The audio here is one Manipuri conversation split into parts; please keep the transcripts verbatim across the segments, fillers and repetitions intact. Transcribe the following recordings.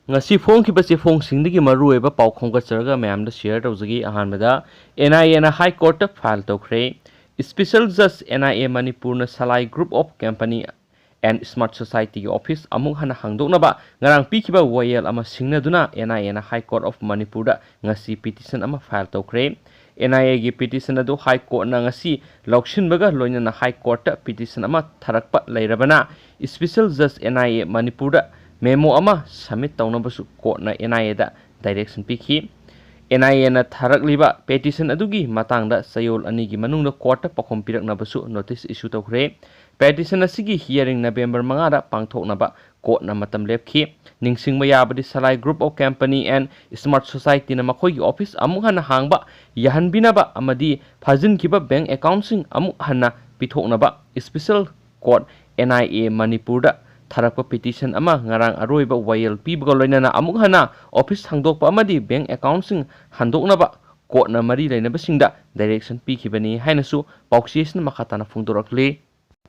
ꯉꯁꯤ ꯐꯣꯡꯈꯤꯕ ꯆꯦꯐꯣꯡꯁꯤꯡꯗꯒꯤ ꯃꯔꯨꯑꯣꯏꯕ ꯄꯥꯎ ꯈꯣꯝꯒꯠꯆꯔꯒ ꯃꯌꯥꯝꯗ ꯁꯤꯌꯔ ꯇꯧꯖꯒꯦ꯫ ꯑꯍꯥꯟꯕꯗ, ꯑꯦꯟ ꯑꯥꯏ ꯑꯦꯅ ꯍꯥꯏ ꯀꯣꯔꯠꯇ ꯐꯥꯏꯜ ꯇꯧꯈ꯭ꯔꯦ꯫ ꯏꯁꯄꯤꯁꯦꯜ ꯖꯁ ꯑꯦꯟ ꯑꯥꯏ ꯑꯦ ꯃꯅꯤꯄꯨꯔꯅ Salai group of company and smart ꯁꯣꯁꯥꯏꯇꯤꯒꯤ ꯑꯣꯐꯤꯁ ꯑꯃꯨꯛ ꯍꯟꯅ ꯍꯥꯡꯗꯣꯛꯅꯕ ꯉꯔꯥꯡ ꯄꯤꯈꯤꯕ ꯋꯥꯌꯦꯜ ꯑꯃ ꯁꯤꯡꯅꯗꯨꯅ ꯑꯦꯟ ꯑꯥꯏ ꯑꯦꯅ ꯍꯥꯏ ꯀꯣꯔꯠ ꯑꯣꯐ ꯃꯅꯤꯄꯨꯔꯗ ꯉꯁꯤ ꯄꯤꯇꯤꯁꯟ ꯑꯃ ꯐꯥꯏꯜ ꯇꯧꯈ꯭ꯔꯦ꯫ ꯑꯦꯟ ꯑꯥꯏ ꯑꯦꯒꯤ ꯄꯤꯇꯤꯁꯟ ꯑꯗꯨ ꯍꯥꯏ ꯀꯣꯔꯠꯅ ꯉꯁꯤ ꯂꯧꯁꯤꯟꯕꯒ ꯂꯣꯏꯅꯅ ꯍꯥꯏ ꯀꯣꯔꯠꯇ ꯄꯤꯇꯤꯁꯟ ꯑꯃ ꯊꯥꯔꯛꯄ ꯂꯩꯔꯕꯅ ꯏꯁꯄꯤꯁꯦꯜ ꯖꯁ ꯑꯦꯟ ꯑꯥꯏ ꯑꯦ ꯃꯅꯤꯄꯨꯔꯗ ꯃꯦꯃꯣ ꯑꯃ ꯁꯕꯃꯤꯠ ꯇꯧꯅꯕꯁꯨ ꯀꯣꯔꯠꯅ ꯑꯦꯟ ꯑꯥꯏ ꯑꯦꯗ ꯗꯥꯏꯔꯦꯛꯁꯟ ꯄꯤꯈꯤ꯫ ꯑꯦꯟ ꯑꯥꯏ ꯑꯦꯅ ꯊꯥꯔꯛꯂꯤꯕ ꯄꯦꯇꯤꯁꯟ ꯑꯗꯨꯒꯤ ꯃꯇꯥꯡꯗ ꯆꯌꯣꯜ ꯑꯅꯤꯒꯤ ꯃꯅꯨꯡꯗ ꯀꯣꯔꯠꯇ ꯄꯥꯎꯈꯨꯝ ꯄꯤꯔꯛꯅꯕꯁꯨ ꯅꯣꯇꯤꯁ ꯏꯁꯨ ꯇꯧꯈ꯭ꯔꯦ꯫ ꯄꯦꯇꯤꯁꯟ ꯑꯁꯤꯒꯤ ꯍꯤꯌꯥꯔꯤꯡ ꯅꯕꯦꯝꯕꯔ ꯃꯉꯥꯗ ꯄꯥꯡꯊꯣꯛꯅꯕ ꯀꯣꯔꯠꯅ ꯃꯇꯝ ꯂꯦꯞꯈꯤ꯫ ꯅꯤꯡꯁꯤꯡꯕ ꯌꯥꯕꯗꯤ, Salai group of company and smart ꯁꯣꯁꯥꯏꯇꯤꯅ ꯃꯈꯣꯏꯒꯤ ꯑꯣꯐꯤꯁ ꯑꯃꯨꯛ ꯍꯟꯅ ꯍꯥꯡꯕ ꯌꯥꯍꯟꯕꯤꯅꯕ ꯑꯃꯗꯤ ꯐꯥꯖꯤꯟꯈꯤꯕ ꯕꯦꯡ ꯑꯦꯀꯥꯎꯟꯁꯤꯡ ꯑꯃꯨꯛ ꯍꯟꯅ ꯄꯤꯊꯣꯛꯅꯕ special court N I A ꯃꯅꯤꯄꯨꯔꯗ ꯊꯥꯔꯛꯄ ꯄꯤꯇꯤꯁꯟ ꯑꯃ ꯉꯔꯥꯡ ꯑꯔꯣꯏꯕ ꯋꯥꯌꯦꯜ ꯄꯤꯕꯒ ꯂꯣꯏꯅꯅ ꯑꯃꯨꯛ ꯍꯟꯅ ꯑꯣꯐꯤꯁ ꯍꯥꯡꯗꯣꯛꯄ ꯑꯃꯗꯤ ꯕꯦꯡ ꯑꯦꯀꯥꯎꯟꯁꯤꯡ ꯍꯟꯗꯣꯛꯅꯕ ꯀꯣꯔꯠꯅ ꯃꯔꯤ ꯂꯩꯅꯕꯁꯤꯡꯗ ꯗꯥꯏꯔꯦꯛꯁꯟ ꯄꯤꯈꯤꯕꯅꯤ ꯍꯥꯏꯅꯁꯨ ꯄꯥꯎꯆꯦꯁꯤꯅ ꯃꯈꯥ ꯇꯥꯅ ꯐꯣꯡꯗꯣꯔꯛꯂꯤ꯫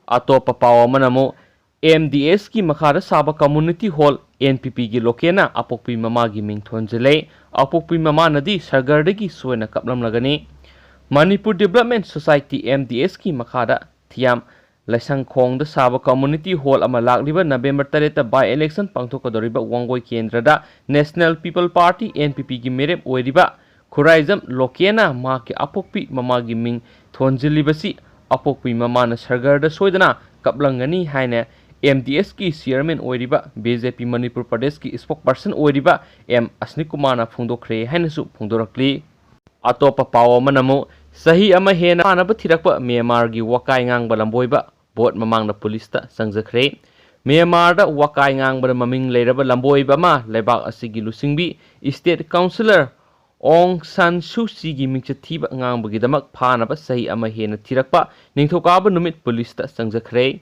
ꯑꯇꯣꯞꯄ ꯄꯥꯎ ꯑꯃꯅ ꯑꯃꯨꯛ ꯑꯦꯝ ꯗꯤ ꯑꯦꯁꯀꯤ ꯃꯈꯥꯗ ꯁꯥꯕ ꯀꯝꯃꯨꯅꯤꯇꯤ ꯍꯣꯜ ꯑꯦꯟ ꯄꯤ ꯄꯤꯒꯤ ꯂꯣꯀꯦꯜꯅ ꯑꯄꯣꯛꯄꯤ ꯃꯃꯥꯒꯤ ꯃꯤꯡ ꯊꯣꯟꯖꯤꯜꯂꯦ꯫ ꯑꯄꯣꯛꯄꯤ ꯃꯃꯥꯅꯗꯤ ꯁꯔꯒꯔꯗꯒꯤ ꯁꯣꯏꯅ ꯀꯞꯂꯝꯂꯒꯅꯤ꯫ Manipur development society, M D ꯑꯦꯁꯀꯤ ꯃꯈꯥꯗ ꯊꯤꯌꯥꯝ ꯂꯥꯏꯁꯪꯈꯣꯡꯗ ꯁꯥꯕ ꯀꯝꯃꯨꯅꯤꯇꯤ ꯍꯣꯜ ꯑꯃ ꯂꯥꯛꯂꯤꯕ ꯅꯕꯦꯝꯕꯔ ꯇꯔꯦꯠꯇ ꯕꯥꯏ ꯏꯂꯦꯛꯁꯟ ꯄꯥꯡꯊꯣꯛꯀꯗꯧꯔꯤꯕ ꯋꯥꯡꯒꯣꯏ ꯀꯦꯟꯗ꯭ꯔꯗ national people party, N P ꯄꯤꯒꯤ ꯃꯤꯔꯦꯞ ꯑꯣꯏꯔꯤꯕ ꯈꯨꯔꯥꯏꯖꯝ ꯂꯣꯀꯦꯜꯅ ꯃꯍꯥꯛꯀꯤ ꯑꯄꯣꯛꯄꯤ ꯃꯃꯥꯒꯤ ꯃꯤꯡ ꯊꯣꯟꯖꯤꯜꯂꯤꯕꯁꯤ ꯑꯄꯣꯛꯄꯤ ꯃꯃꯥꯅ ꯁꯔꯒꯔꯗ ꯁꯣꯏꯗꯅ ꯀꯞꯂꯝꯒꯅꯤ ꯍꯥꯏꯅ ꯑꯦꯝ ꯗꯤ ꯑꯦꯁꯀꯤ ꯆꯤꯌꯔꯃꯦꯟ ꯑꯣꯏꯔꯤꯕ, ꯕꯤ ꯖꯦ ꯄꯤ ꯃꯅꯤꯄꯨꯔ ꯄ꯭ꯔꯗꯦꯁꯀꯤ ꯏꯁꯄꯣꯛꯄꯔꯁꯟ ꯑꯣꯏꯔꯤꯕ ꯑꯦꯝ ꯑꯁꯅꯤꯀꯨꯃꯥꯔꯅ ꯐꯣꯡꯗꯣꯛꯈ꯭ꯔꯦ ꯍꯥꯏꯅꯁꯨ ꯐꯣꯡꯗꯣꯔꯛꯂꯤ꯫ ꯑꯇꯣꯞꯄ ꯄꯥꯎ ꯑꯃꯅ ꯑꯃꯨꯛ ꯆꯍꯤ ꯑꯃ ꯍꯦꯟꯅ ꯐꯥꯅꯕ ꯊꯤꯔꯛꯄ ꯃ꯭ꯌꯥꯟꯃꯥꯔꯒꯤ ꯋꯥꯀꯥꯏ ꯉꯥꯡꯕ ꯂꯝꯕꯣꯏꯕ ꯚꯣꯠ ꯃꯃꯥꯡꯗ ꯄꯨꯂꯤꯁꯇ ꯆꯪꯖꯈ꯭ꯔꯦ꯫ ꯃ꯭ꯌꯥꯟꯃꯥꯔꯗ ꯋꯥꯀꯥꯏ ꯉꯥꯡꯕꯗ ꯃꯃꯤꯡ ꯂꯩꯔꯕ ꯂꯝꯕꯣꯏꯕ ꯑꯃ ꯂꯩꯕꯥꯛ ꯑꯁꯤꯒꯤ ꯂꯨꯆꯤꯡꯕꯤ ꯏꯁꯇꯦꯠ ꯀꯥꯎꯟꯁꯤꯂꯔ ꯑꯣꯡ ꯁꯥꯟ ꯁꯨ ꯆꯤꯒꯤ ꯃꯤꯡꯆꯠ ꯊꯤꯕ ꯉꯥꯡꯕꯒꯤꯗꯃꯛ ꯐꯥꯅꯕ ꯆꯍꯤ ꯑꯃ ꯍꯦꯟꯅ ꯊꯤꯔꯛꯄ ꯅꯤꯡꯊꯧꯀꯥꯕ ꯅꯨꯃꯤꯠ ꯄꯨꯂꯤꯁꯇ ꯆꯪꯖꯈ꯭ꯔꯦ꯫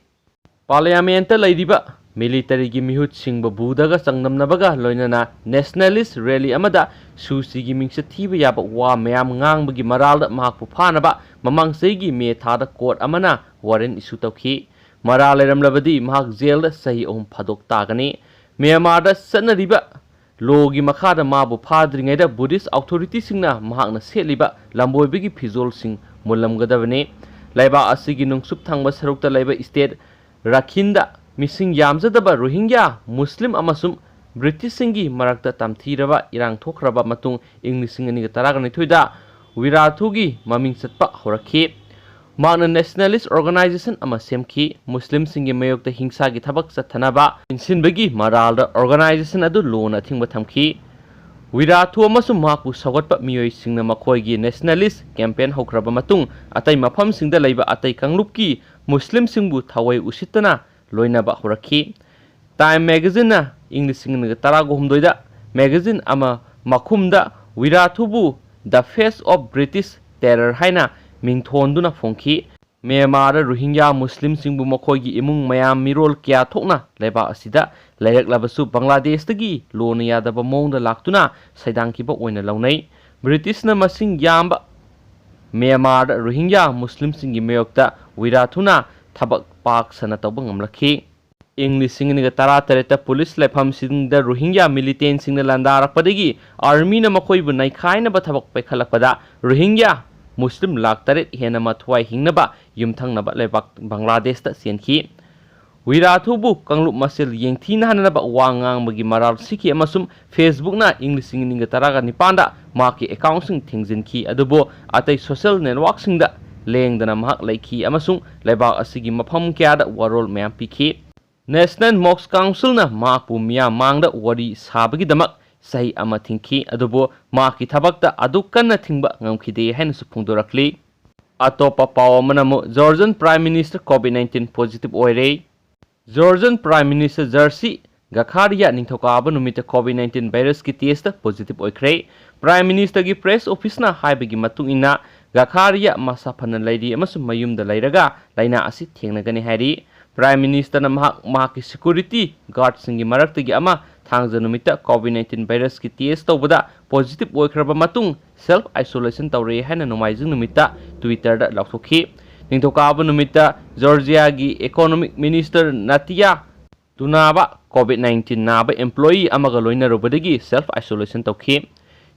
ꯄꯥꯔꯂꯤꯌꯥꯃꯦꯟꯇ ꯂꯩꯔꯤꯕ ꯃꯤꯂꯤꯇꯔꯤꯒꯤ ꯃꯤꯍꯨꯠꯁꯤꯡꯕꯨ ꯕꯨꯙꯒ ꯆꯥꯡꯗꯝꯅꯕꯒ ꯂꯣꯏꯅꯅ ꯅꯦꯁꯅꯦꯂꯤꯁ ꯔꯦꯂꯤ ꯑꯃꯗ ꯁꯨ ꯆꯤꯒꯤ ꯃꯤꯡꯆꯠ ꯊꯤꯕ ꯌꯥꯕ ꯋꯥ ꯃꯌꯥꯝ ꯉꯥꯡꯕꯒꯤ ꯃꯔꯥꯜꯗ ꯃꯍꯥꯛꯄꯨ ꯐꯥꯅꯕ ꯃꯃꯥꯡ ꯆꯍꯤꯒꯤ ꯃꯦ ꯊꯥꯗ ꯀꯣꯔꯠ ꯑꯃꯅ ꯋꯥꯔꯦꯟ ꯏꯁꯨ ꯇꯧꯈꯤ꯫ ꯃꯔꯥꯜ ꯂꯩꯔꯝꯂꯕꯗꯤ ꯃꯍꯥꯛ ꯖꯦꯜꯗ ꯆꯍꯤ ꯑꯍꯨꯝ ꯐꯥꯗꯣꯛ ꯇꯥꯒꯅꯤ꯫ ꯃ꯭ꯌꯥꯟꯃꯥꯔꯗ ꯆꯠꯅꯔꯤꯕ ꯂꯣꯒꯤ ꯃꯈꯥꯗ ꯃꯥꯕꯨ ꯐꯥꯗ꯭ꯔꯤꯉꯩꯗ Buddhist authorityꯁꯤꯡꯅ ꯃꯍꯥꯛꯅ ꯁꯦꯠꯂꯤꯕ ꯂꯝꯕꯣꯏꯕꯒꯤ ꯐꯤꯖꯣꯜꯁꯤꯡ ꯃꯨꯜꯂꯝꯒꯗꯕꯅꯤ꯫ ꯂꯩꯕꯥꯛ ꯑꯁꯤꯒꯤ ꯅꯨꯡꯁꯨꯞ ꯊꯪꯕ ꯁꯔꯨꯛꯇ ꯂꯩꯕ state ꯔꯥꯈꯤꯟꯗ ꯃꯤꯁꯤꯡ ꯌꯥꯝꯖꯗꯕ ꯔꯣꯍꯤꯡꯒ꯭ꯌꯥ ꯃꯨꯁꯂꯤꯝ ꯑꯃꯁꯨꯡ ꯕ꯭ꯔꯤꯇꯤꯁꯁꯤꯡꯒꯤ ꯃꯔꯛꯇ ꯇꯝꯊꯤꯔꯕ ꯏꯔꯥꯡ ꯊꯣꯛꯈ꯭ꯔꯕ ꯃꯇꯨꯡ ꯏꯪ ꯂꯤꯁꯤꯡ ꯑꯅꯤꯒ ꯇꯔꯥꯅꯤꯊꯣꯏꯗ ꯋꯤꯔꯥꯊꯨꯒꯤ ꯃꯃꯤꯡ ꯆꯠꯄ ꯍꯧꯔꯛꯈꯤ꯫ ꯃꯍꯥꯛꯅ nationalist organization ꯑꯃ ꯁꯦꯝꯈꯤ꯫ ꯃꯨꯁꯂꯤꯝꯁꯤꯡꯒꯤ ꯃꯥꯌꯣꯛꯇ ꯍꯤꯡꯁꯥꯒꯤ ꯊꯕꯛ ꯆꯠꯊꯅꯕ ꯏꯟꯁꯤꯟꯕꯒꯤ ꯃꯔꯥꯜꯗ organization ꯑꯗꯨ ꯂꯣꯅ ꯑꯊꯤꯡꯕ ꯊꯝꯈꯤ꯫ ꯋꯤꯔꯥꯊꯨ ꯑꯃꯁꯨꯡ ꯃꯍꯥꯛꯄꯨ ꯁꯧꯒꯠꯄ ꯃꯤꯑꯣꯏꯁꯤꯡꯅ ꯃꯈꯣꯏꯒꯤ nationalist campaign ꯍꯧꯈ꯭ꯔꯕ ꯃꯇꯨꯡ, ꯑꯇꯩ ꯃꯐꯝꯁꯤꯡꯗ ꯂꯩꯕ ꯑꯇꯩ ꯀꯥꯡꯂꯨꯞꯀꯤ ꯃꯨꯁꯂꯤꯝꯁꯤꯡꯕꯨ ꯊꯋꯥꯏ ꯎꯁꯤꯠꯇꯅ ꯂꯣꯏꯅꯕ ꯍꯧꯔꯛꯈꯤ꯫ Time magazineꯅ ꯏꯪ ꯂꯤꯁꯤꯡ ꯑꯅꯤꯒ ꯇꯔꯥꯒ ꯍꯨꯝꯗꯣꯏꯗ magazine ꯑꯃ ꯃꯈꯨꯝꯗ ꯋꯤꯔꯥꯊꯨꯕꯨ The Face of British Terror ꯍꯥꯏꯅ ꯃꯤꯡꯊꯣꯟꯗꯨꯅ ꯐꯣꯡꯈꯤ꯫ ꯃ꯭ꯌꯥꯟꯃꯥꯔꯗ ꯔꯣꯍꯤꯡꯒ꯭ꯌꯥ ꯃꯨꯁꯂꯤꯝꯁꯤꯡꯕꯨ ꯃꯈꯣꯏꯒꯤ ꯏꯃꯨꯡ ꯃꯌꯥꯝ ꯃꯤꯔꯣꯜ ꯀꯌꯥ ꯊꯣꯛꯅ ꯂꯩꯕꯥꯛ ꯑꯁꯤꯗ ꯂꯩꯔꯛꯂꯕꯁꯨ, ꯕꯪꯒ꯭ꯂꯥꯗꯦꯁꯇꯒꯤ ꯂꯣꯟꯅ ꯌꯥꯗꯕ ꯃꯑꯣꯡꯗ ꯂꯥꯛꯇꯨꯅ ꯁꯩꯗꯥꯡꯈꯤꯕ ꯑꯣꯏꯅ ꯂꯧꯅꯩ꯫ ꯕ꯭ꯔꯤꯇꯤꯁꯅ ꯃꯁꯤꯡ ꯌꯥꯝꯕ ꯃ꯭ꯌꯥꯟꯃꯥꯔꯗ ꯔꯣꯍꯤꯡꯒ꯭ꯌꯥ ꯃꯨꯁꯂꯤꯝꯁꯤꯡꯒꯤ ꯃꯥꯌꯣꯛꯇ ꯋꯤꯔꯥꯊꯨꯅ ꯊꯕꯛ ꯄꯥꯛ ꯁꯟꯅ ꯇꯧꯕ ꯉꯝꯂꯛꯈꯤ꯫ ꯏꯪ ꯂꯤꯁꯤꯡ ꯑꯅꯤꯒ ꯇꯔꯥꯇꯔꯦꯠꯇ ꯄꯨꯂꯤꯁ ꯂꯩꯐꯝꯁꯤꯡꯗ ꯔꯣꯍꯤꯡꯒ꯭ꯌꯥ militantꯁꯤꯡꯅ ꯂꯥꯟꯗꯥꯔꯛꯄꯗꯒꯤ armyꯅ ꯃꯈꯣꯏꯕꯨ ꯅꯩꯈꯥꯏꯅꯕ ꯊꯕꯛ ꯄꯥꯏꯈꯠꯂꯛꯄꯗ ꯔꯣꯍꯤꯡꯒ꯭ꯌꯥ ꯃꯨꯁꯂꯤꯝ ꯂꯥꯈ ꯇꯔꯦꯠ ꯍꯦꯟꯅ ꯃꯊ꯭ꯋꯥꯏ ꯍꯤꯡꯅꯕ ꯌꯨꯝꯊꯪꯅꯕ ꯂꯩꯕꯥꯛ ꯕꯪꯒ꯭ꯂꯥꯗꯦꯁꯇ ꯆꯦꯟꯈꯤ꯫ ꯋꯤꯔꯥꯊꯨꯕꯨ ꯀꯥꯡꯂꯨꯞ ꯃꯁꯦꯜ ꯌꯦꯡꯊꯤꯅꯍꯟꯅꯕ ꯋꯥ ꯉꯥꯡꯕꯒꯤ ꯃꯔꯥꯜ ꯁꯤꯈꯤ ꯑꯃꯁꯨꯡ Facebookꯅ ꯏꯪ ꯂꯤꯁꯤꯡ ꯑꯅꯤꯒ ꯇꯔꯥꯒ ꯅꯤꯄꯥꯟꯗ ꯃꯍꯥꯛꯀꯤ accountꯁꯤꯡ ꯊꯤꯡꯖꯤꯟꯈꯤ, ꯑꯗꯨꯕꯨ ꯑꯇꯩ social networkꯁꯤꯡꯗ ꯂꯦꯡꯗꯅ ꯃꯍꯥꯛ ꯂꯩꯈꯤ ꯑꯃꯁꯨꯡ ꯂꯩꯕꯥꯛ ꯑꯁꯤꯒꯤ ꯃꯐꯝ ꯀꯌꯥꯗ ꯋꯥꯔꯣꯜ ꯃꯌꯥꯝ ꯄꯤꯈꯤ꯫ National Mosque Councilꯅ ꯃꯍꯥꯛꯄꯨ ꯃꯤꯌꯥꯝ ꯃꯥꯡꯗ ꯋꯥꯔꯤ ꯁꯥꯕꯒꯤꯗꯃꯛ ꯆꯍꯤ ꯑꯃ ꯊꯤꯡꯈꯤ, ꯑꯗꯨꯕꯨ ꯃꯍꯥꯛꯀꯤ ꯊꯕꯛꯇ ꯑꯗꯨꯛ ꯀꯟꯅ ꯊꯤꯡꯕ ꯉꯝꯈꯤꯗꯦ ꯍꯥꯏꯅꯁꯨ ꯐꯣꯡꯗꯣꯔꯛꯂꯤ꯫ ꯑꯇꯣꯞꯄ ꯄꯥꯎ ꯑꯃꯅ ꯑꯃꯨꯛ Georgian Prime Minister COVID nineteen positive ꯑꯣꯏꯔꯦ꯫ Georgian Prime Minister Jerzy Garcia ꯅꯤꯡꯊꯧꯀꯥꯕ ꯅꯨꯃꯤꯠꯇ COVID nineteen virusꯀꯤ test positive ꯑꯣꯏꯈ꯭ꯔꯦ꯫ Prime Ministerꯒꯤ press officeꯅ ꯍꯥꯏꯕꯒꯤ ꯃꯇꯨꯡ ꯏꯟꯅ, Garcia ꯃꯁꯥ ꯐꯅ ꯂꯩꯔꯤ ꯑꯃꯁꯨꯡ ꯃꯌꯨꯝꯗ ꯂꯩꯔꯒ ꯂꯥꯏꯅꯥ ꯑꯁꯤ ꯊꯦꯡꯅꯒꯅꯤ ꯍꯥꯏꯔꯤ꯫ Prime Ministerꯅ ꯃꯍꯥꯛ ꯃꯍꯥꯛꯀꯤ security guardꯁꯤꯡꯒꯤ ꯃꯔꯛꯇꯒꯤ ꯑꯃ ꯊꯥꯡꯖ ꯅꯨꯃꯤꯠꯇ COVID nineteen virusꯀꯤ test ꯇꯧꯕꯗ positive ꯑꯣꯏꯈ꯭ꯔꯕ ꯃꯇꯨꯡ self isolation ꯇꯧꯔꯦ ꯍꯥꯏꯅ ꯅꯣꯡꯃꯥꯏꯖꯤꯡ ꯅꯨꯃꯤꯠꯇ Twitterꯗ ꯂꯥꯎꯊꯣꯛꯈꯤ꯫ ꯅꯤꯡꯊꯧꯀꯥꯕ ꯅꯨꯃꯤꯠꯇ Georgiaꯒꯤ Economic Minister Natia ꯇꯨꯅꯥꯕ COVID nineteen ꯅꯥꯕ employee ꯑꯃꯒ ꯂꯣꯏꯅꯔꯨꯕꯗꯒꯤ self isolation ꯇꯧꯈꯤ꯫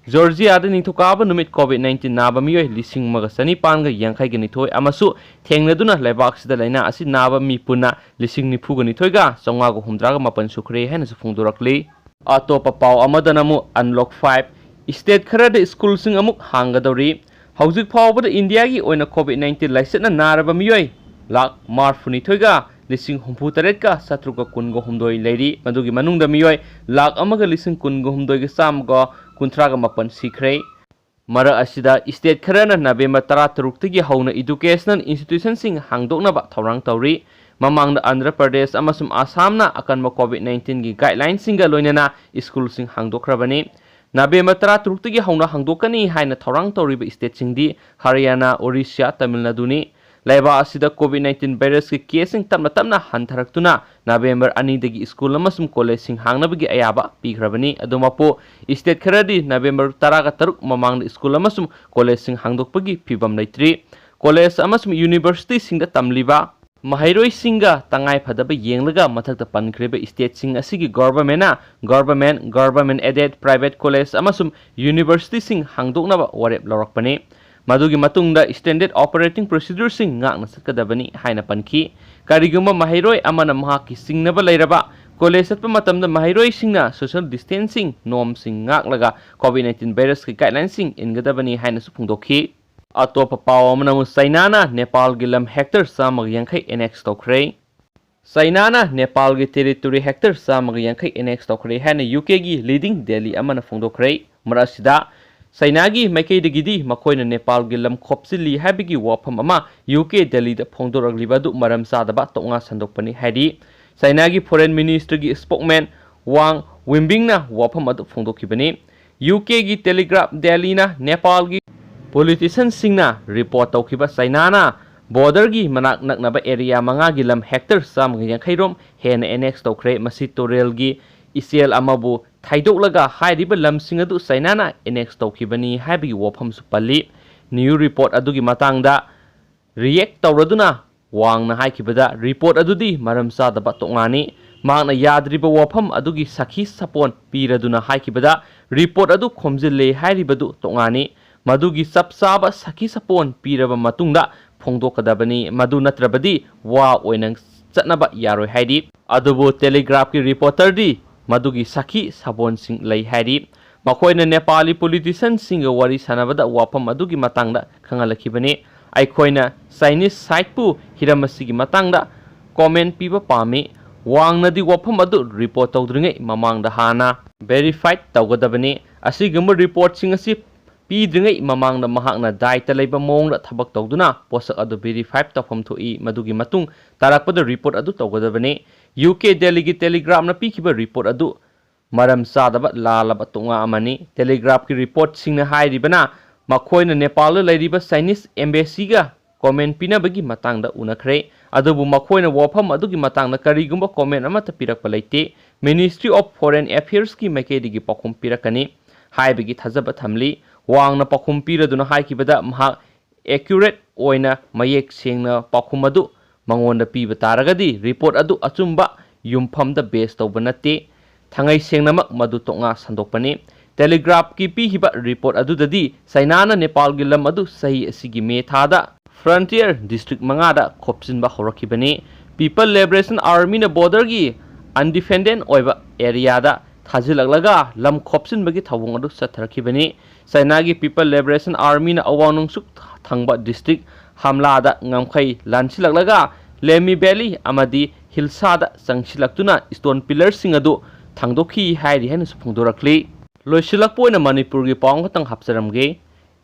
ꯖꯣꯔꯖꯤꯌꯥꯗ ꯅꯤꯡꯊꯧꯀꯥꯕ ꯅꯨꯃꯤꯠ COVID nineteen ꯅꯥꯕ ꯃꯤꯑꯣꯏ ꯂꯤꯁꯤꯡ ꯑꯃꯒ ꯆꯅꯤꯄꯥꯟꯒ ꯌꯥꯡꯈꯩꯒ ꯅꯤꯊꯣꯏ ꯑꯃꯁꯨ ꯊꯦꯡꯅꯗꯨꯅ ꯂꯩꯕꯥꯛꯁꯤꯗ ꯂꯥꯏꯅꯥ ꯑꯁꯤ ꯅꯥꯕ ꯃꯤ ꯄꯨꯟꯅ ꯂꯤꯁꯤꯡ ꯅꯤꯐꯨꯒ ꯅꯤꯊꯣꯏꯒ ꯆꯥꯝꯃꯉꯥꯒ ꯍꯨꯝꯗ꯭ꯔꯥꯒ ꯃꯥꯄꯟ ꯁꯨꯈ꯭ꯔꯦ ꯍꯥꯏꯅꯁꯨ ꯐꯣꯡꯗꯣꯔꯛꯂꯤ꯫ ꯑꯇꯣꯞꯄ ꯄꯥꯎ ꯑꯃꯗꯅ ꯑꯃꯨꯛ Unlock five, state ꯈꯔꯗ ꯁ꯭ꯀꯨꯜꯁꯤꯡ ꯑꯃꯨꯛ ꯍꯥꯡꯒꯗꯧꯔꯤ꯫ ꯍꯧꯖꯤꯛ ꯐꯥꯎꯕꯗ ꯏꯟꯗꯤꯌꯥꯒꯤ ꯑꯣꯏꯅ COVID nineteen ꯂꯥꯏꯆꯠꯅ ꯅꯥꯔꯕ ꯃꯤꯑꯣꯏ ꯂꯥꯈ ꯃꯔꯤꯐꯨꯅꯤꯊꯣꯏꯒ ꯂꯤꯁꯤꯡ ꯍꯨꯝꯐꯨꯇꯔꯦꯠꯀ ꯆꯥꯇ꯭ꯔꯨꯛꯀ ꯀꯨꯟꯒ ꯍꯨꯝꯗꯣꯏ ꯂꯩꯔꯤ꯫ ꯃꯗꯨꯒꯤ ꯃꯅꯨꯡꯗ ꯃꯤꯑꯣꯏ ꯂꯥꯈ ꯑꯃꯒ ꯂꯤꯁꯤꯡ ꯀꯨꯟꯒ ꯍꯨꯝꯗꯣꯏꯒ ꯆꯥꯝꯃꯒ ꯀꯨꯟꯊ꯭ꯔꯥꯒ ꯃꯥꯄꯟ ꯁꯤꯈ꯭ꯔꯦ꯫ ꯃꯔꯛ ꯑꯁꯤꯗ state ꯈꯔꯅ November ꯇꯔꯥꯇꯔꯨꯛꯇꯒꯤ ꯍꯧꯅ educational institutionꯁꯤꯡ ꯍꯥꯡꯗꯣꯛꯅꯕ ꯊꯧꯔꯥꯡ ꯇꯧꯔꯤ꯫ ꯃꯃꯥꯡꯗ ꯑꯟꯙ꯭ꯔ ꯄ꯭ꯔꯗꯦꯁ ꯑꯃꯁꯨꯡ ꯑꯁꯥꯝꯅ ꯑꯀꯟꯕ COVID nineteenꯒꯤ guidelineꯁꯤꯡꯒ ꯂꯣꯏꯅꯅ ꯁ꯭ꯀꯨꯜꯁꯤꯡ ꯍꯥꯡꯗꯣꯛꯈ꯭ꯔꯕꯅꯤ꯫ November ꯇꯔꯥꯇꯔꯨꯛꯇꯒꯤ ꯍꯧꯅ ꯍꯥꯡꯗꯣꯛꯀꯅꯤ ꯍꯥꯏꯅ ꯊꯧꯔꯥꯡ ꯇꯧꯔꯤꯕ stateꯁꯤꯡꯗꯤ ꯍꯔꯤꯌꯥꯅꯥ, ꯑꯣꯔꯤꯁꯥ, ꯇꯥꯃꯤꯜ ꯅꯥꯗꯨꯅꯤ꯫ ꯂꯩꯕꯥꯛ ꯑꯁꯤꯗ COVID nineteen virusꯀꯤ caseꯁꯤꯡ ꯇꯞꯅ ꯇꯞꯅ ꯍꯟꯊꯔꯛꯇꯨꯅ November ꯑꯅꯤꯗꯒꯤ ꯁ꯭ꯀꯨꯜ ꯑꯃꯁꯨꯡ ꯀꯣꯂꯦꯖꯁꯤꯡ ꯍꯥꯡꯅꯕꯒꯤ ꯑꯌꯥꯕ ꯄꯤꯈ꯭ꯔꯕꯅꯤ꯫ ꯑꯗꯨꯃꯛꯄꯨ, state ꯈꯔꯗꯤ November ꯇꯔꯥꯒ ꯇꯔꯨꯛ ꯃꯃꯥꯡꯗ ꯁ꯭ꯀꯨꯜ ꯑꯃꯁꯨꯡ ꯀꯣꯂꯦꯖꯁꯤꯡ ꯍꯥꯡꯗꯣꯛꯄꯒꯤ ꯐꯤꯕꯝ ꯂꯩꯇ꯭ꯔꯤ꯫ ꯀꯣꯂꯦꯖ ꯑꯃꯁꯨꯡ ꯌꯨꯅꯤꯚꯔꯁꯤꯇꯤꯁꯤꯡꯗ ꯇꯝꯂꯤꯕ ꯃꯍꯩꯔꯣꯏꯁꯤꯡꯒ ꯇꯉꯥꯏ ꯐꯗꯕ ꯌꯦꯡꯂꯒ ꯃꯊꯛꯇ ꯄꯟꯈ꯭ꯔꯤꯕ stateꯁꯤꯡ ꯑꯁꯤꯒꯤ governmentꯅ government, government aided, private college ꯑꯃꯁꯨꯡ ꯌꯨꯅꯤꯚꯔꯁꯤꯇꯤꯁꯤꯡ ꯍꯥꯡꯗꯣꯛꯅꯕ ꯋꯥꯔꯦꯞ ꯂꯧꯔꯛꯄꯅꯤ꯫ ꯃꯗꯨꯒꯤ ꯃꯇꯨꯡꯗ standard operating procedureꯁꯤꯡ ꯉꯥꯛꯅ ꯆꯠꯀꯗꯕꯅꯤ ꯍꯥꯏꯅ ꯄꯟꯈꯤ꯫ ꯀꯔꯤꯒꯨꯝꯕ ꯃꯍꯩꯔꯣꯏ ꯑꯃꯅ ꯃꯍꯥꯛꯀꯤ ꯆꯤꯡꯅꯕ ꯂꯩꯔꯕ ꯀꯣꯂꯦꯖ ꯆꯠꯄ ꯃꯇꯝꯗ ꯃꯍꯩꯔꯣꯏꯁꯤꯡꯅ social distancing normꯁꯤꯡ ꯉꯥꯛꯂꯒ COVID nineteen virusꯀꯤ guidelineꯁꯤꯡ ꯏꯟꯒꯗꯕꯅꯤ ꯍꯥꯏꯅꯁꯨ ꯐꯣꯡꯗꯣꯛꯈꯤ꯫ ꯑꯇꯣꯞꯄ ꯄꯥꯎ ꯑꯃꯅ ꯑꯃꯨꯛ ꯆꯥꯏꯅꯥꯅ ꯅꯦꯄꯥꯜꯒꯤ ꯂꯝ hectare ꯆꯥꯝꯃꯒ ꯌꯥꯡꯈꯩ annex ꯇꯧꯈ꯭ꯔꯦ꯫ ꯆꯥꯏꯅꯥꯅ ꯅꯦꯄꯥꯜꯒꯤ territory hectare ꯆꯥꯝꯃꯒ ꯌꯥꯡꯈꯩ annex ꯇꯧꯈ꯭ꯔꯦ ꯍꯥꯏꯅ UKꯒꯤ leading daily ꯑꯃꯅ ꯐꯣꯡꯗꯣꯛꯈ꯭ꯔꯦ꯫ ꯃꯔꯛ ꯑꯁꯤꯗ, ꯆꯥꯏꯅꯥꯒꯤ ꯃꯥꯏꯀꯩꯗꯒꯤꯗꯤ ꯃꯈꯣꯏꯅ ꯅꯦꯄꯥꯜꯒꯤ ꯂꯝ ꯈꯣꯞꯆꯤꯜꯂꯤ ꯍꯥꯏꯕꯒꯤ ꯋꯥꯐꯝ ꯑꯃ UK Delhiꯗ ꯐꯣꯡꯗꯣꯔꯛꯂꯤꯕ ꯑꯗꯨ ꯃꯔꯝ ꯆꯥꯗꯕ ꯇꯣꯉꯥꯟ ꯁꯟꯗꯣꯛꯄꯅꯤ ꯍꯥꯏꯔꯤ꯫ ꯆꯥꯏꯅꯥꯒꯤ foreign ministerꯒꯤ spokesman Wang Wenbinꯅ ꯋꯥꯐꯝ ꯑꯗꯨ ꯐꯣꯡꯗꯣꯛꯈꯤꯕꯅꯤ꯫ UKꯒꯤ Telegraph Dailyꯅ ꯅꯦꯄꯥꯜꯒꯤ politicianꯁꯤꯡꯅ report ꯇꯧꯈꯤꯕ ꯆꯥꯏꯅꯥꯅ borderꯒꯤ ꯃꯅꯥꯛ ꯅꯛꯅꯕ area ꯃꯉꯥꯒꯤ ꯂꯝ hectare ꯆꯥꯝꯃꯒ ꯌꯥꯡꯈꯩ ꯔꯣꯝ ꯍꯦꯟꯅ annex ꯇꯧꯈ꯭ꯔꯦ꯫ ꯃꯁꯤ ꯇꯨꯔꯦꯜꯒꯤ ꯏꯆꯦꯜ ꯑꯃꯕꯨ ꯊꯩꯗꯣꯛꯂꯒ ꯍꯥꯏꯔꯤꯕ ꯂꯝꯁꯤꯡ ꯑꯗꯨ ꯆꯥꯏꯅꯥꯅ annex ꯇꯧꯈꯤꯕꯅꯤ ꯍꯥꯏꯕꯒꯤ ꯋꯥꯐꯝꯁꯨ ꯄꯜꯂꯤ꯫ New report ꯑꯗꯨꯒꯤ ꯃꯇꯥꯡꯗ react ꯇꯧꯔꯗꯨꯅ ꯋꯥꯡꯅ ꯍꯥꯏꯈꯤꯕꯗ, report ꯑꯗꯨꯗꯤ ꯃꯔꯝ ꯆꯥꯗꯕ ꯇꯣꯉꯥꯟꯅꯤ꯫ ꯃꯍꯥꯛꯅ ꯌꯥꯗ꯭ꯔꯤꯕ ꯋꯥꯐꯝ ꯑꯗꯨꯒꯤ ꯁꯥꯈꯤ ꯁꯥꯄꯣꯟ ꯄꯤꯔꯗꯨꯅ ꯍꯥꯏꯈꯤꯕꯗ, ꯔꯤꯄꯣꯔꯠ ꯑꯗꯨ ꯈꯣꯝꯖꯤꯜꯂꯦ ꯍꯥꯏꯔꯤꯕꯗꯨ ꯇꯣꯉꯥꯟꯅꯤ꯫ ꯃꯗꯨꯒꯤ ꯆꯞ ꯆꯥꯕ ꯁꯥꯈꯤ ꯁꯥꯄꯣꯟ ꯄꯤꯔꯕ ꯃꯇꯨꯡꯗ ꯐꯣꯡꯗꯣꯛꯀꯗꯕꯅꯤ, ꯃꯗꯨ ꯅꯠꯇ꯭ꯔꯕꯗꯤ ꯋꯥ ꯑꯣꯏꯅ ꯆꯠꯅꯕ ꯌꯥꯔꯣꯏ ꯍꯥꯏꯔꯤ꯫ ꯑꯗꯨꯕꯨ ꯇꯦꯂꯤꯒ꯭ꯔꯥꯐꯀꯤ ꯔꯤꯄꯣꯔꯇꯔꯗꯤ ꯃꯗꯨꯒꯤ ꯁꯥꯈꯤ ꯁꯥꯄꯣꯟꯁꯤꯡ ꯂꯩ ꯍꯥꯏꯔꯤ꯫ ꯃꯈꯣꯏꯅ ꯅꯦꯄꯥꯂꯤ ꯄꯣꯂꯤꯇꯤꯁꯤꯌꯟꯁꯤꯡꯒ ꯋꯥꯔꯤ ꯁꯥꯟꯅꯕꯗ ꯋꯥꯐꯝ ꯑꯗꯨꯒꯤ ꯃꯇꯥꯡꯗ ꯈꯪꯍꯜꯂꯛꯈꯤꯕꯅꯤ꯫ ꯑꯩꯈꯣꯏꯅ ꯆꯥꯏꯅꯤꯁ ꯁꯥꯏꯠꯄꯨ ꯍꯤꯔꯝ ꯑꯁꯤꯒꯤ ꯃꯇꯥꯡꯗ ꯀꯣꯃꯦꯟ ꯄꯤꯕ ꯄꯥꯝꯃꯤ꯫ ꯋꯥꯡꯅꯗꯤ ꯋꯥꯐꯝ ꯑꯗꯨ ꯔꯤꯄꯣꯔꯠ ꯇꯧꯗ꯭ꯔꯤꯉꯩ ꯃꯃꯥꯡꯗ ꯍꯥꯟꯅ ꯚꯦꯔꯤꯐꯥꯏ ꯇꯧꯒꯗꯕꯅꯤ꯫ ꯑꯁꯤꯒꯨꯝꯕ ꯔꯤꯄꯣꯔꯠꯁꯤꯡ ꯑꯁꯤ ꯄꯤꯗ꯭ꯔꯤꯉꯩ ꯃꯃꯥꯡꯗ ꯃꯍꯥꯛꯅ ꯗꯥꯏꯇ ꯂꯩꯕ ꯃꯑꯣꯡꯗ ꯊꯕꯛ ꯇꯧꯗꯨꯅ ꯄꯣꯠꯁꯛ ꯑꯗꯨ ꯚꯦꯔꯤꯐꯥꯏ ꯇꯧꯐꯝ ꯊꯣꯛꯏ꯫ ꯃꯗꯨꯒꯤ ꯃꯇꯨꯡ ꯇꯥꯔꯛꯄꯗ ꯔꯤꯄꯣꯔꯠ ꯑꯗꯨ ꯇꯧꯒꯗꯕꯅꯤ꯫ ꯌꯨ ꯀꯦ ꯗꯦꯜꯂꯤꯒꯤ ꯇꯦꯂꯤꯒ꯭ꯔꯥꯐꯅ ꯄꯤꯈꯤꯕ ꯔꯤꯄꯣꯔꯠ ꯑꯗꯨ ꯃꯔꯝ ꯆꯥꯗꯕ, ꯂꯥꯜꯂꯕ ꯇꯣꯉꯥ ꯑꯃꯅꯤ꯫ ꯇꯦꯂꯤꯒ꯭ꯔꯥꯐꯀꯤ ꯔꯤꯄꯣꯔꯠꯁꯤꯡꯅ ꯍꯥꯏꯔꯤꯕꯅ ꯃꯈꯣꯏꯅ ꯅꯦꯄꯥꯜꯗ ꯂꯩꯔꯤꯕ ꯆꯥꯏꯅꯤꯁ ꯑꯦꯝꯕꯦꯁꯤꯒ ꯀꯣꯃꯦꯟ ꯄꯤꯅꯕꯒꯤ ꯃꯇꯥꯡꯗ ꯎꯅꯈ꯭ꯔꯦ꯫ ꯑꯗꯨꯕꯨ ꯃꯈꯣꯏꯅ ꯋꯥꯐꯝ ꯑꯗꯨꯒꯤ ꯃꯇꯥꯡꯗ ꯀꯔꯤꯒꯨꯝꯕ ꯀꯣꯃꯦꯟ ꯑꯃꯠꯇ ꯄꯤꯔꯛꯄ ꯂꯩꯇꯦ꯫ Ministry of Foreign Affairsꯀꯤ ꯃꯥꯏꯀꯩꯗꯒꯤ ꯄꯥꯎꯈꯨꯝ ꯄꯤꯔꯛꯀꯅꯤ ꯍꯥꯏꯕꯒꯤ ꯊꯥꯖꯕ ꯊꯝꯂꯤ꯫ ꯋꯥꯡꯅ ꯄꯥꯎꯈꯨꯝ ꯄꯤꯔꯗꯨꯅ ꯍꯥꯏꯈꯤꯕꯗ, ꯃꯍꯥꯛ ꯑꯦꯀ꯭ꯌꯨꯔꯦꯠ ꯑꯣꯏꯅ ꯃꯌꯦꯛ ꯁꯦꯡꯅ ꯄꯥꯎꯈꯨꯝ ꯑꯗꯨ ꯃꯉꯣꯟꯗ ꯄꯤꯕ ꯇꯥꯔꯒꯗꯤ ꯔꯤꯄꯣꯔꯠ ꯑꯗꯨ ꯑꯆꯨꯝꯕ ꯌꯨꯝꯐꯝꯗ ꯕꯦꯁ ꯇꯧꯕ ꯅꯠꯇꯦ꯫ ꯊꯥꯡꯉꯩ ꯁꯦꯡꯅꯃꯛ ꯃꯗꯨ ꯇꯣꯉꯥ ꯁꯟꯗꯣꯛꯄꯅꯤ꯫ ꯇꯦꯂꯤꯒ꯭ꯔꯥꯐꯀꯤ ꯄꯤꯈꯤꯕ ꯔꯤꯄꯣꯔꯠ ꯑꯗꯨꯗꯗꯤ ꯆꯩꯅꯥꯅ ꯅꯦꯄꯥꯜꯒꯤ ꯂꯝ ꯑꯗꯨ ꯆꯍꯤ ꯑꯁꯤꯒꯤ ꯃꯦ ꯊꯥꯗ ꯐ꯭ꯔꯟꯇꯤꯌꯔ ꯗꯤꯁꯇ꯭ꯔꯤꯛ ꯃꯉꯥꯗ ꯈꯣꯞꯆꯤꯟꯕ ꯍꯧꯔꯛꯈꯤꯕꯅꯤ꯫ People Liberation Armyꯅ ꯕꯣꯔꯗꯔꯒꯤ ꯑꯟꯗꯤꯐꯦꯟꯗꯦꯟ ꯑꯣꯏꯕ ꯑꯦꯔꯤꯌꯥꯗ ꯊꯥꯖꯤꯜꯂꯛꯂꯒ ꯂꯝ ꯈꯣꯞꯆꯤꯟꯕꯒꯤ ꯊꯧꯑꯣꯡ ꯑꯗꯨ ꯆꯠꯊꯔꯛꯈꯤꯕꯅꯤ꯫ ꯆꯩꯅꯥꯒꯤ People Liberation Armyꯅ ꯑꯋꯥꯡ ꯅꯣꯡꯆꯨꯞ ꯊꯪꯕ ꯗꯤꯁꯇ꯭ꯔꯤꯛ ꯍꯥꯝꯂꯥꯗ ꯉꯝꯈꯩ ꯂꯥꯟꯁꯤꯜꯂꯛꯂꯒ ꯂꯦꯃꯤ ꯚꯦꯂꯤ ꯑꯃꯗꯤ ꯍꯤꯜꯁꯥꯗ ꯆꯪꯁꯤꯜꯂꯛꯇꯨꯅ ꯁ꯭ꯇꯣꯟ ꯄꯤꯂꯔꯁꯤꯡ ꯑꯗꯨ ꯊꯥꯡꯗꯣꯛꯈꯤ ꯍꯥꯏꯔꯤ ꯍꯥꯏꯅꯁꯨ ꯐꯣꯡꯗꯣꯔꯛꯂꯤ꯫ ꯂꯣꯏꯁꯤꯜꯂꯛꯄ ꯑꯣꯏꯅ ꯃꯅꯤꯄꯨꯔꯒꯤ ꯄꯥꯎ ꯑꯃꯈꯛꯇꯪ ꯍꯥꯞꯆꯔꯝꯒꯦ꯫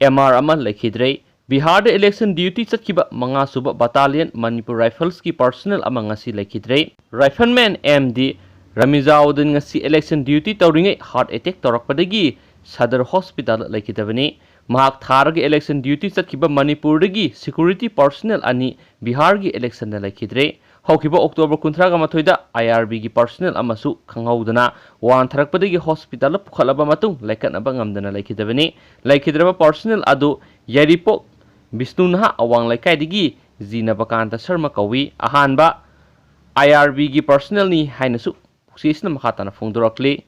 ꯑꯦꯝ ꯑꯥꯔ ꯑꯃ ꯂꯩꯈꯤꯗ꯭ꯔꯦ꯫ ꯕꯤꯍꯥꯔꯗ election duty ꯆꯠꯈꯤꯕ ꯃꯉꯥꯁꯨꯕ Battalion Manipur Riflesꯀꯤ personnel ꯑꯃ ꯉꯁꯤ ꯂꯩꯈꯤꯗ꯭ꯔꯦ꯫ Rifleman ꯑꯦꯝ ꯗꯤ ꯔꯃꯤꯖꯥꯎꯗꯤꯟ ꯉꯁꯤ election duty ꯇꯧꯔꯤꯉꯩ heart attack ꯇꯧꯔꯛꯄꯗꯒꯤ ꯁꯗꯔ ꯍꯣꯁꯄꯤꯇꯥꯜꯗ ꯂꯩꯈꯤꯗꯕꯅꯤ꯫ ꯃꯍꯥꯛ ꯊꯥꯔꯒ election duty ꯆꯠꯈꯤꯕ ꯃꯅꯤꯄꯨꯔꯗꯒꯤ security personnel ꯑꯅꯤ ꯕꯤꯍꯥꯔꯒꯤ electionꯗ ꯂꯩꯈꯤꯗ꯭ꯔꯦ꯫ ꯍꯧꯈꯤꯕ ꯑꯣꯛꯇꯣꯕꯔ ꯀꯨꯟꯊ꯭ꯔꯥꯒ ꯃꯥꯊꯣꯏꯗ ꯑꯥꯏ ꯑꯥꯔ ꯕꯤꯒꯤ personnel ꯑꯃꯁꯨ ꯈꯪꯍꯧꯗꯅ ꯋꯥꯟꯊꯔꯛꯄꯗꯒꯤ ꯍꯣꯁꯄꯤꯇꯥꯜꯗ ꯄꯨꯈꯠꯂꯕ ꯃꯇꯨꯡ ꯂꯥꯏꯀꯠꯅꯕ ꯉꯝꯗꯅ ꯂꯩꯈꯤꯗꯕꯅꯤ꯫ ꯂꯩꯈꯤꯗ꯭ꯔꯕ personnel ꯑꯗꯨ ꯌꯥꯏꯔꯤꯄꯣꯛ ꯕꯤꯁꯅꯨ ꯅꯍꯥ ꯑꯋꯥꯡ ꯂꯩꯀꯥꯏꯗꯒꯤ ꯖꯤ ꯅꯕꯀꯥꯟꯇ ꯁꯔꯃ ꯀꯧꯏ꯫ ꯑꯍꯥꯟꯕ ꯑꯥꯏ ꯑꯥꯔ ꯕꯤꯒꯤ ꯄꯔꯁꯅꯦꯜꯅꯤ ꯍꯥꯏꯅꯁꯨ ꯄꯨꯛꯆꯦꯁꯤꯅ ꯃꯈꯥ ꯇꯥꯅ ꯐꯣꯡꯗꯣꯔꯛꯂꯤ꯫